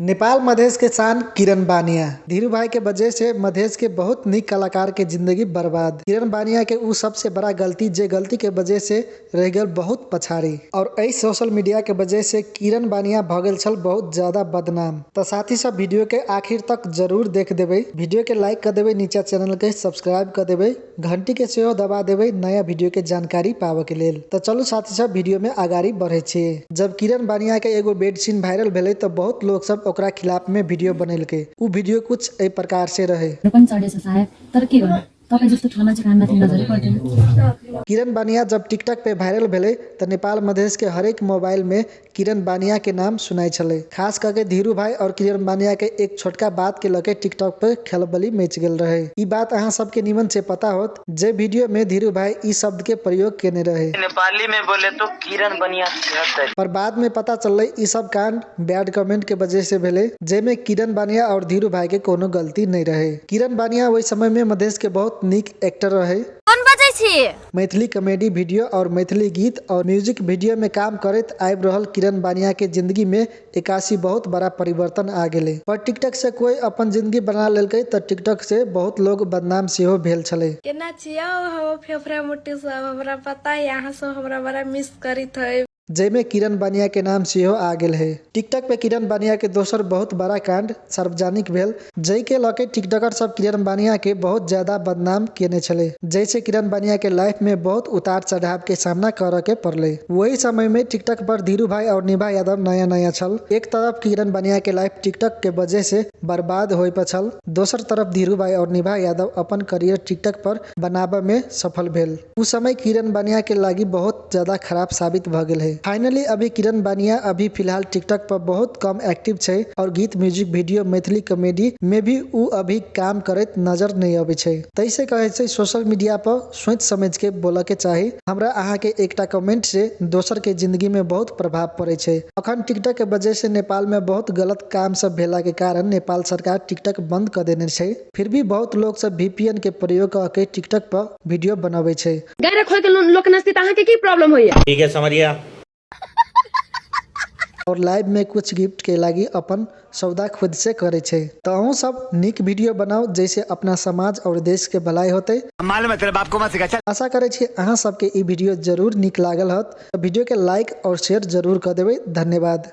नेपाल मधेश के शान किरण बानिया धीरू भाई के वजह से मधेश के बहुत नीक कलाकार के जिंदगी बर्बाद। किरण बानिया के उ सबसे बड़ा गलती जे गलती के वजह से रह गए बहुत पछाड़ी और एहि सोशल मीडिया के वजह से किरण बानिया भ गेल छल बहुत ज्यादा बदनाम। तो साथी सब वीडियो के आखिर तक जरूर देख देबै, वीडियो के लाइक कर देबै, नीचा चैनल के सब्सक्राइब कर देबै, घंटी के सेहो दबा देबै नया वीडियो के जानकारी पाबे के लेल। तो चलू साथी सब वीडियो में अगाड़ी बढ़े छी। जब किरण बानिया के एगो बेड सीन वायरल भेलै तो बहुत लोग सब ओकरा खिलाफ में वीडियो बनेलकै। उ वीडियो कुछ एहि प्रकार से रहे। पनि चढेछ सायद, तर के गर्नु तपाईँ जस्तो ठुलो मान्छे कानमा नजरै पर्दैन। किरण बानिया जब टिकटक पे वायरल भेलै त नेपाल मधेश के हरेक मोबाइल में किरण बानिया के नाम सुनाई छलै। खास करके धीरू भाई और किरण बानिया के एक छोटका बात के लके टिकटक पे खलबली मच गेल रहे। ई बात अहाँ सबके निमन से पता होत जे वीडियो में धीरू भाई ई शब्द के प्रयोग केने रहे। नेपाली में बोले तो किरण बनिया 76। पर बाद में पता चललै ई सब कांड बैड कमेंट के वजह से भेलै, जेमे किरण बानिया और धीरू भाई के कोनो गलती नहीं रहे। किरण बानिया वही समय में मधेश के बहुत नीक एक्टर रहे। कोन बजै छी? मैथिली कॉमेडी वीडियो और मैथिली गीत और म्यूजिक वीडियो में काम करैत आबि रहल किरण बानिया के जिंदगी में 81 बहुत बड़ा परिवर्तन आ गेलै। पर टिकटक से कोई अपन जिंदगी बना लेलकै त टिकटक से बहुत लोग बदनाम सेहो भेल छलै। केना छियै हम फेफड़ा मुट्ठी सब हमरा पता है, अहाँ सब हमरा बड़ा मिस करैत है। जैमे किरण बानिया के नाम सेहो आ गेल है। टिकटक पे किरण बानिया के दोसर बहुत बड़ा कांड सार्वजनिक भेल, जै के लके टिकटकर सब किरण बानिया के बहुत ज्यादा बदनाम केने छलै, जैसे किरण बानिया के लाइफ में बहुत उतार चढ़ाव के सामना करे के पड़लै। वही समय में टिकटक पर धीरू भाई और निभा यादव नया नया छल। एक तरफ किरण बानिया के लाइफ टिकटक के वजह से बर्बाद होय पर छल, दोसर तरफ धीरू भाई और निभा यादव अपन करियर टिकटक पर बनाबे में सफल भेल। उस समय किरण बानिया के लागी बहुत ज्यादा खराब साबित भ गेल है। फाइनली अभी किरण बानिया अभी फिलहाल टिकटक पर बहुत कम एक्टिव छै और गीत म्यूजिक वीडियो मैथिली कॉमेडी में भी उ अभी काम करैत नजर नहीं अबै छै। तैसे कहै छै सोशल मीडिया पर सोच समझ के बोलऽ के चाही। हमरा अहाँ के एकटा कमेंट से दोसर के जिंदगी में बहुत प्रभाव पड़ै छै। अखन टिकटक के वजह से नेपाल में बहुत गलत काम सब भेला के कारण नेपाल सरकार टिकटक बंद कर देने छै। फिर भी बहुत लोग सब VPN के प्रयोग कऽ के टिकटक पर वीडियो बनाबै छै। गायरे खोल के लोक नचती त अहाँके की प्रॉब्लम होइया? ठीक है, समझ गया। और लाइव में कुछ गिफ्ट के लागी अपन सौदा खुद से करे छै। तो अहूँ सब नीक वीडियो बनाओ जैसे अपना समाज और देश के भलाई होते। मालूम है तेरे बाप को मत सिखा। चल। आशा करे छी अहाँ सबके ई वीडियो जरूर नीक लागल होत। वीडियो के लाइक और शेयर जरूर कर देबै। धन्यवाद।